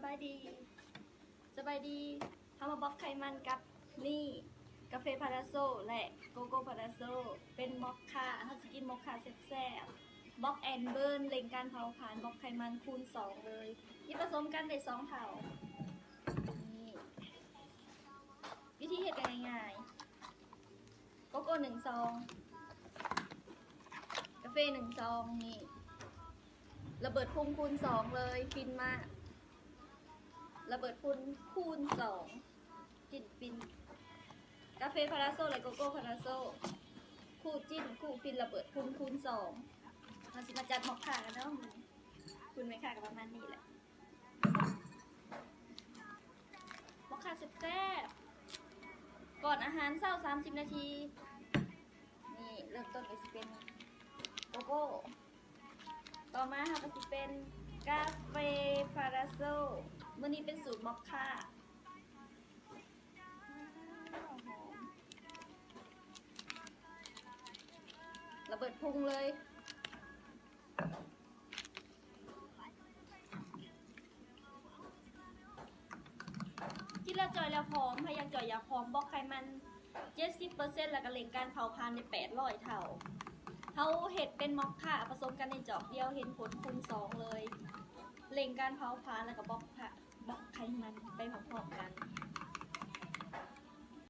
ສະບາຍດີ ສະບາຍດີ ເຮົາມາບລັອກໄຂມັນກັບນີ້ ກາເຟພາລາໂຊ ແລະ ໂກໂກ້ພາລາໂຊ ເປັນມອກຄາ ເຮົາຊິກິນມອກຄາແຊບໆ ບລັອກແອນເບີນ ເລັ່ງການເຜົາຜານ ບລັອກໄຂມັນຄູນສອງເລີຍ ກິນປະສົມກັນໄດ້ສອງເທົ່າ. ນີ້ ວິທີເຮັດກໍງ່າຍໆ ໂກໂກ້ໜຶ່ງຊອງ ກາເຟໜຶ່ງຊອງ ນີ້ ລະເບີດພຸ່ງຄູນສອງເລີຍ ຟິນມາກ ລະເບີດພຸ່ງຄູນສອງ ຈິ້ນຟິນ ກາເຟພາລາໂຊ ແລະ ໂກໂກ້ພາລາໂຊ ຄູ່ຈິ້ນຄູ່ຟິນ ລະເບີດພຸ່ງຄູນສອງ. ເຮົາຊິມາຈັດມອກຄາກັນເນາະ ມື້ນີ້ ຄຸນແມ່ຄ້າກໍປະມານນີ້ແຫຼະ. ມອກຄາແຊບໆ ກ່ອນອາຫານເຊົ້າສາມສິບນາທີ. ນີ້ເລີ່ມຕົ້ນກໍຊິເປັນໂກໂກ້ ຕໍ່ມາເຮົາກໍຊິເປັນກາເຟພາລາໂຊ ມື້ນີ້ເປັນສູດມອກຄາ ລະເບີດພຸ່ງເລີຍ. ກິນແລ້ວຈ່ອຍແລ້ວຜອມ ໃຜຢາກຈ່ອຍຢາກຜອມ ບລັອກໄຂມັນເຈັດສິບເປີເຊັນ ແລ້ວກໍເລັ່ງການເຜົາຜານໄດ້ແປດຮ້ອຍເທົ່າ. ເຮົາເຮັດເປັນມອກຄາ ປະສົມກັນໃນຈອກດຽວ ເຫັນຜົນຄູນສອງເລີຍ ເລັ່ງການເຜົາຜານ ແລ້ວກໍບລັອກ ບລັອກໄຂມັນໄປພ້ອມໆກັນ.